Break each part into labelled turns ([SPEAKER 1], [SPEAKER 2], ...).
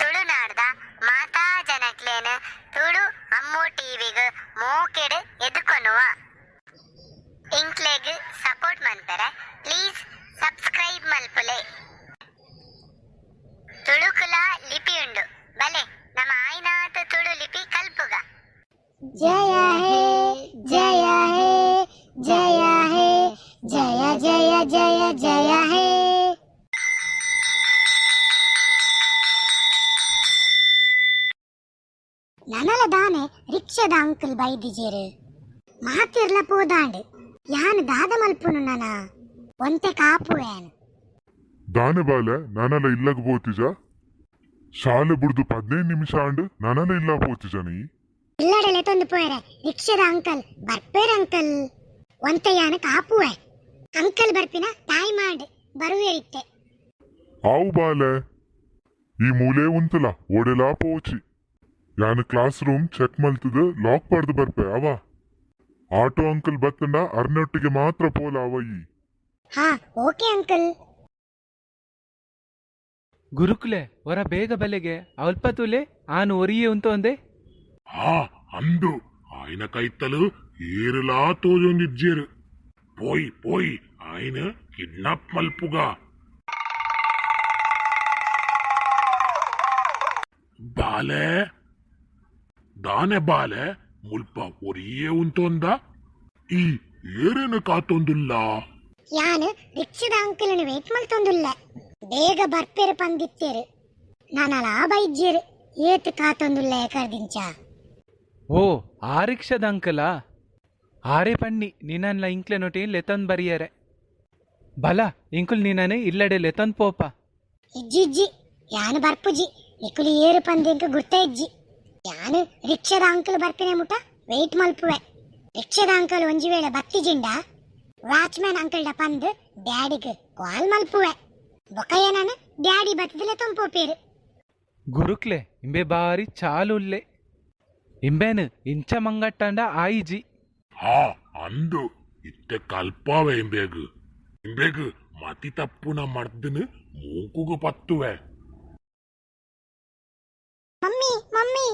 [SPEAKER 1] ತುಳುನಾಡ್ದ ಮಾತಾ ಜನಕ್ಲೆನ್ ತುಳು ಅಮ್ಮು ಟಿವಿಗ್ ಮೋಕೆಡ್ ಎದುಕೊನುವ. ಎಂಕ್ಲೆಗ್ ಸಪೋರ್ಟ್ ಮನ್ಪೆರೆ ಪ್ಲೀಸ್ ಸಬ್ಸ್ಕ್ರೈಬ್ ಮಲ್ಪುಲೆ. ತುಳುಕುಲ ಲಿಪಿ ಉಂಡು, ಬಲೆ ನಮ ಆಯಿನಾತ್ ತುಳು ಲಿಪಿ ಕಲ್ಪುಗ.
[SPEAKER 2] ಜಯ ಹೇ ಜಯ ಹೇ ಜಯ ಹೇ ಜಯ ಜಯ ಜಯ ಜಯ ಹೇ. ನನಲ ದಾನೆ ರಿಕ್ಷಾದ ಅಂಕಲ್ ಬೈದಿಜೆರ್, ಮಾತಿರ್ಲ ಪೋದಾಂಡ್. ಯಾನ್ ದಾದ ಮಲ್ಪುನು ನನ? ಒಂತೆ ಕಾಪುವೇನ್.
[SPEAKER 3] ದಾನೆ ಬಾಲೆ, ನನಲ ಇಲ್ಲಗ್ ಪೋತಿಜ? ಶಾಲೆ ಬುಡ್ದು 15 ನಿಮಿಷ ಆಂಡ್, ನನಲ ಇಲ್ಲ ಪೋತಿಜ ನೀ?
[SPEAKER 2] ಇಲ್ಲಡೆ ಲೆತೊಂದು ಪೋಯರೆ ರಿಕ್ಷಾದ ಅಂಕಲ್ ಬರ್ಪೇರ್ ಅಂಕಲ್. ಒಂತೆ ಯಾನ್ ಕಾಪುವೆ, ಅಂಕಲ್ ಬರ್ಪಿನ ಟೈಮ್ ಆಂಡ್, ಬರುವೇರಿತ್ತೆ.
[SPEAKER 3] ಆವು ಬಾಲೆ, ಈ ಮೂಲೆ ಉಂತುಲ, ಓಡೆಲಾ ಪೋಚಿ. ಯಾನ್ ಕ್ಲಾಸ್ ರೂಮ್ ಚೆಕ್ ಮಲ್ತದ್ ಲಾಕ್ ಪಾಡ್ದು ಬರ್ಪೆ ಅವ. ಆಟೋ ಅಂಕಲ್ ಬತ್ತಂಡ ಅರ್ನೊಟ್ಟಿಗೆ ಮಾತ್ರ ಪೋಲ ಅವ ಈ.
[SPEAKER 2] ಹಾ, ಓಕೆ ಅಂಕಲ್.
[SPEAKER 4] ಗುರುಕುಲೆ, ಹೊರ ಬೇಗ ಬಲೆಗೆ, ಅಲ್ಪ ತೂಲೆ, ಆನು ಒರಿಯೇ ಉಂತ ಒಂದೆ.
[SPEAKER 5] ಆ ಅಂದು ಆಯ್ನ ಕೈತಲು ಏರುಲಾ ತೋಜೊಂದಿಜ್ಜೇರು. ಪೋಯ್ ಪೋಯ್, ಆಯ್ನ ಕಿಡ್ನಾಪ್ ಮಲ್ಪುಗ. ಬಾಲೆ, ದಾನೆ ಬಾಲೆ, ಮುಲ್ಪ ಒರಿಯೇ ಉಂತೊಂದ? ಈ ಏರೇನು ಕಾತೊಂದುಲ್ಲ?
[SPEAKER 2] ಯಾನ್ ರಿಕ್ಷದ ಅಂಕಲ್ನ ವೇಟ್ ಮಲ್ತೊಂದುಲ್ಲೆ. ಬೇಗ ಬರ್ಪೇರು ಪಂದಿತ್ತೇರು, ನಾನಲಾ ಬೈಜ್ಜೇರು. ಏತ್ ಕಾತೊಂದುಲ್ಲೆ ಕರ್ದಿಂಚ.
[SPEAKER 4] ಓ, ಆ ರಿಕ್ಷಾದ ಅಂಕಲಾ? ಆರೇ ಪಣ್ಣಿ ನಿನ್ನನ್ಲ ಇಂಕ್ಲೆ ನೊಟಿ ಲೆತೊಂದು ಬರಿಯರೆ. ಬಲ, ಇಂಕುಲ್ ನಿನ್ನನೆ ಇಲ್ಲಡೆ ಲೆತೊಂದು ಪೋಪ.
[SPEAKER 2] ಇಜ್ಜಿ ಇಜ್ಜಿ, ಯಾನ್ ಬರ್ಪುಜಿ. ನಿಕುಲು ಏರು ಪಂದಿಂಕ ಗುರ್ತ ಇಜ್ಜಿ. ಯಾನ್ ರಿಕ್ಷದ ಅಂಕಲ್ ಬರ್ಪಿನ ಮುಟ ವೇಟ್ ಮಲ್ಪುವೆ. ರಿಕ್ಷದ ಅಂಕಲ್ ಒಂಜಿ ವೇಳೆ ಬತ್ತಿಜಿಂಡ ವಾಚ್ಮ್ಯಾನ್ ಅಂಕಲ್ ಡ ಪಂದ್ ಡ್ಯಾಡಿಗ್ ಕಾಲ್ ಮಲ್ಪುವೆ. ಬೊಕಯ್ಯ ನಾನು ಡ್ಯಾಡಿ ಬತ್ತದಲೆ ತೊಂಪೋಪೇರು.
[SPEAKER 4] ಗುರುಕ್ಲೆ, ಇಂಬೆ ಬಾರಿ ಚಾಲು ಉಲ್ಲೆ. ಇಂಬೇನು ಇಂಚ ಮಂಗಟ್ಟಂಡ ಆಯಿಜಿ.
[SPEAKER 5] ಹಾ ಅಂದು, ಇತ್ತೆ ಕಲ್ಪಾವೆ ಇಂಬೇಗ್. ಇಂಬೇಗ್ ಮತಿ ತಪ್ಪುನ ಮರ್ದನ್ ಮೂಕುಗು ಪತ್ತುವೆ.
[SPEAKER 2] Mummy mummy.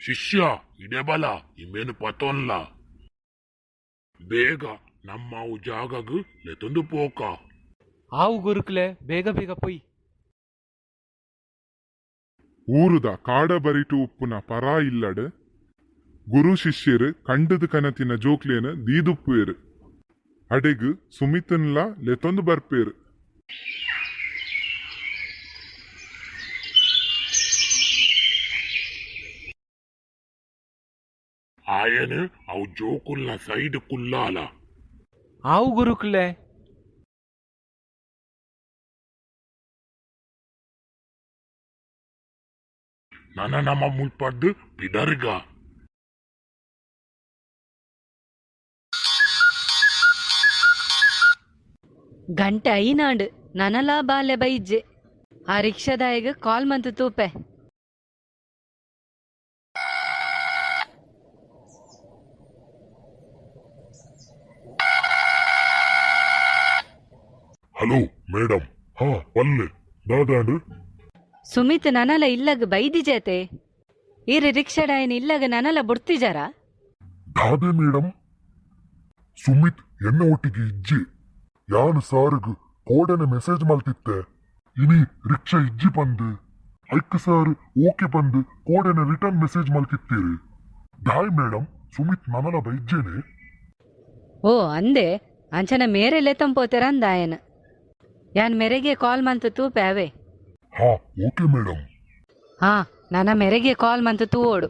[SPEAKER 5] ಶಿಷ್ಯ, ಇಡೆ ಬಲ, ಇಂಬೇನು ಪತೊನ್ಲ. ಬೇಗ ನಮ್ಮವು ಜಾಗಗ್ ಲೆತೊಂದು ಪೋಕ.
[SPEAKER 4] ಆವು ಗುರುಕ್ಲೆ, ಬೇಗ ಬೇಗ ಪೊಯ್.
[SPEAKER 3] ಊರುದ ಕಾಡ ಬರಿಟು ಉಪ್ಪುನ ಪರಾ ಇಲ್ಲಡ್ ಗುರು ಶಿಷ್ಯರು ಕಂಡದ ಕನತಿನ ಜೋಕ್ಲೇನ್ ದೀದುಪ್ಪುವೆರ್. ಅಡೆಗ್ ಸುಮಿತನ್ಲ ಲೆತೊಂದು ಬರ್ಪೇರ್.
[SPEAKER 5] ಆಯನ್ ಅವು ಜೋಕುಲ್ನ ಸೈಡ್ ಕುಲ್ಲಾಲ.
[SPEAKER 4] ಆವು ಗುರುಕುಲೆ.
[SPEAKER 5] ನನ ನಮ ಮುಲ್ಪಡ್ದು ಪಿದರ್ಗ.
[SPEAKER 6] ಗಂಟೆ ಐನಾಂಡ್, ನನಲಾ ಬಾಲೆ ಬೈಜ್ಜೆ. ಆ ರಿಕ್ಷಾದಾಯಗ್ ಕಾಲ್ ಮಂತು ತೂಪೆ.
[SPEAKER 3] ಹಲೋ ಮೇಡಮ್, ಹಾ ಪಲ್ಲೆ, ದಾದಾಂಡ್?
[SPEAKER 6] ಸುಮಿತ್ ನನಲ ಇಲ್ಲಗ್ ಬೈದಿಜೇತೆ? ಈರ್ ರಿಕ್ಷಾಡಾಯನ್ ಇಲ್ಲಗ್ ನನಲ ಬುಡ್ತಿಜಾರ?
[SPEAKER 3] ದಾದೆ ಮೇಡಮ್, ಸುಮಿತ್ ಎನ್ನ ಒಟ್ಟಿಗೆ ಇಜ್ಜೆ. ಯಾನ್ ಸಾರುಗ್ ಕೋಡನೆ ಮೆಸೇಜ್ ಮಲ್ತಿತ್ತೆ, ಇನಿ ರಿಕ್ಷಾ ಇಜ್ಜಿ ಪಂದ್. ಐಕ್ ಸಾರ್ ಓಕೆ ಪಂದ್ ಕೋಡೆನ ರಿಟರ್ನ್ ಮೆಸೇಜ್ ಮಲ್ತಿತ್ತೀರಿ. ದಾಯ್ ಮೇಡಮ್, ಸುಮಿತ್ ನನಲ ಬೈಜ್ಜೇನೆ?
[SPEAKER 6] ಓ ಅಂದೆ, ಅಂಚನ ಮೇರೆ ಲೆತ್ತಂಪೋತೆರ ಅಂದಾಯನ್. ಯಾನ್ ಮೆರೆಗೆ ಕಾಲ್ ಮಂತು ತೂಪೆ ಅವೇ.
[SPEAKER 3] ಹಾ, ಓಕೆ ಮೇಡಮ್.
[SPEAKER 6] ಹಾ, ನನ್ನ ಮೆರೆಗೆ ಕಾಲ್ ಮಂತು ತೂವೋಡು.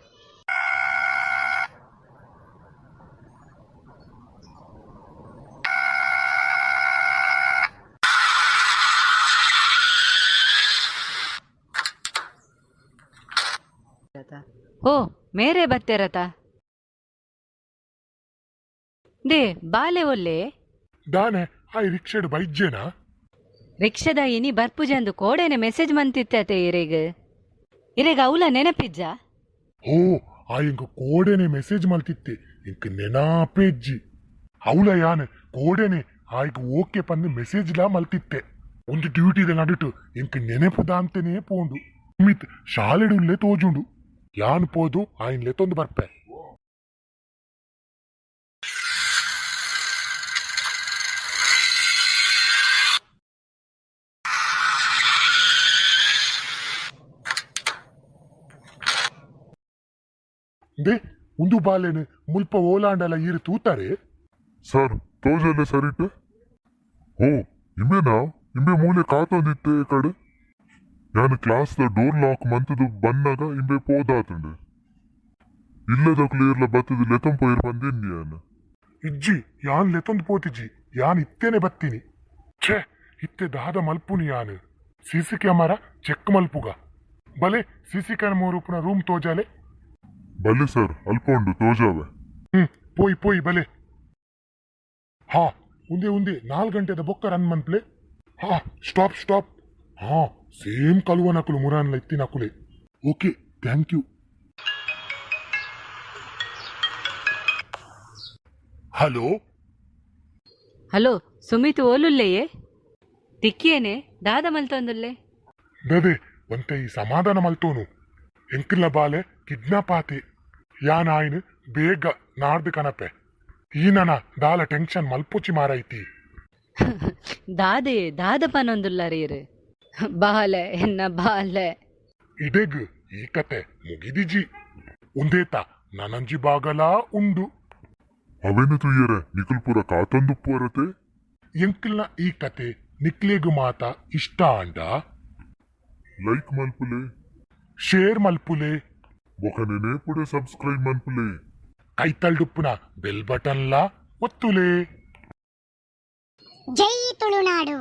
[SPEAKER 6] ಓ, ಮೇರೆ ಬತ್ತೇರತ? They ಬಾಲೆ ಒಲ್ಲೆ?
[SPEAKER 5] ದಾನೆ, ಆಯ್ ರಿಕ್ಷಾಡ್ ಬೈಜ್ಜೇನಾ?
[SPEAKER 6] ರಿಕ್ಷದ ಇನಿ ಬರ್ಪುಜಂದು ಕೋಡೆನೆ ಮೆಸೇಜ್ ಮಂತಿತ್ತತೆ ಇರೆಗ್. ಇರೆಗ್ ಅವಲ ನೆನಪಿಜ್ಜಾ?
[SPEAKER 5] ಓ, ಆ ಇಂಕ್ ಕೋಡೆನೆ ಮೆಸೇಜ್ ಮಲ್ತಿತ್ತೆ, ಇಂಕ್ ನೆನಾಪೇ ಇಜ್ಜಿ. ಅವಲ ಯಾನ್ ಕೋಡೆನೆ ಆಯ್ಗ್ ಓಕೆ ಪಂದ್ ಮೆಸೇಜ್ ಲಾ ಮಲ್ತಿತ್ತೆ. ಒಂದು ಡ್ಯೂಟಿದ ನಡುಟು ಇಂಕ್ ನೆನಪು ದಾಂತೆನೇ ಪೋಂಡು. ಸುಮಿತ್ ಶಾಲೆಡುಲ್ಲೆ ತೋಜುಂಡು. ಯಾನ್ ಪೋದು ಆಯ್ನ್ ಲೆತ್ತೊಂದು ಬರ್ಪೆ. ದೆ ಉಂದು ಬಾಲೆನ್ ಮುಲ್ಪ ಓಲಾಂಡಲ ಈರ್ ತೂತಾರೆ?
[SPEAKER 3] ಸರ್, ತೋಜಲೆ ಸರಿಟ್. ಓ, ಇಂಬೆನಾ? ಇಂಬೆ ಮೂಲೆ ಕಾತೊಂದಿತ್ತೆ ಕಡೆ. ಯಾನ್ ಕ್ಲಾಸ್ the door lock ಮಂತುದು ಬನ್ನಗ ಇಂಬೆ ಪೋದಾತುಂಡು. ಇಲ್ಲದಕ್ಲು ಏರ್ಲ ಬತ್ತದು ಲೆತೊಂಪೋಯಿರ್ ಪಂದೆನ್ನಿ ಯಾನ್.
[SPEAKER 5] ಇಜ್ಜಿ, ಯಾನ್ ಲೆತ್ತೊಂದು ಪೋತಿಜಿ. ಯಾನ್ ಇತ್ತೇನೆ ಬತ್ತೀನಿ. ಛೇ, ಇತ್ತೆ ದಾದ ಮಲ್ಪುನಿ ಯಾನ್? ಸಿಸಿ ಕ್ಯಾಮರಾ ಚೆಕ್ ಮಲ್ಪುಗ. ಬಲೆ, ಸಿಸಿ ಕ್ಯಾಮರಾ ಉಪ್ಪುನ ರೂಮ್ ತೋಜಾಲೆ.
[SPEAKER 3] ಬಲ್ಲೆ ಸರ್, ಅಲ್ಪ ಉಂಡು, ತೋಜಾವೆ.
[SPEAKER 5] ಹ್ಮ್, ಪೋಯಿ ಪೋಯಿ ಬಲೆ. ಹಾ, ಉಂದೆ ಉಂದೆ 4 ಗಂಟೆದ ಬೊಕ್ಕ ರನ್ ಮನ್ಪ್ಲೆ. ಹಾ, ಸ್ಟಾಪ್ ಸ್ಟಾಪ್. ಹಾ, ಸೇಮ್ ಕಲುವನಕುಲು ಮುರಾನ್ಲ ಇತ್ತಿನಕುಲೆ. Okay, thank you. Hello.
[SPEAKER 6] Hello Sumit, ಓಲುಲ್ಲೆಯೇ? ತಿಕ್ಕಿಯೇನೆ, ದಾದ ಮಲ್ತೊಂದುಲ್ಲೆ?
[SPEAKER 5] ದದೆ ಒಂತೆ ಈ ಸಮಾಧಾನ ಮಲ್ತೋನು. ಎಂಕಿಲ್ಲ ಬಾಲೆ ಕಿಡ್ನಾಪ್ ಆತೆ. ಯಾನ್ ಆಯ್ನ್ ಬೇಗ ನಾಡ್ದು ಕನಪೆ. ಈ ನನ ದಾಲ ಟೆನ್ಷನ್ ಮಲ್ಪುಚಿ ಮಾರೈತಿ.
[SPEAKER 6] ದಾದೆ ದಾದ ಪನೊಂದುಲ್ಲರೀರ್? ಬಾಲೆ, ಎನ್ನ ಬಾಲೆ.
[SPEAKER 5] ಇಡೆಗ್ ಈ ಕತೆ ಮುಗಿದಿಜಿ. ಉಂದೇತ ನನಂಜಿ ಬಾಗಲಾ ಉಂಡು.
[SPEAKER 3] ಅವೆನು ತೂಯರೆ ನಿಕುಲ್ ಪೂರ ಕಾತೊಂದುಪ್ಪುವರತೆ.
[SPEAKER 5] ಎಂಕಿಲ್ನ ಈ ಕತೆ ನಿಕ್ಲೆಗ್ ಮಾತ ಇಷ್ಟ ಆಂಡ
[SPEAKER 3] ಲೈಕ್ ಮಲ್ಪುಲೆ,
[SPEAKER 5] ಶೇರ್ ಮಲ್ಪುಲೆ,
[SPEAKER 3] ಬೊಕ ನೆನೇಪುಡೆ ಸಬ್ಸ್ಕ್ರೈಬ್ ಮನ್ಪುಲೆ,
[SPEAKER 5] ಕೈತಲ್ಡುಪ್ಪುನ ಬೆಲ್ ಬಟನ್ಲಾ ಒತ್ತುಲೆ.
[SPEAKER 2] ಜೈ ತುಳುನಾಡು.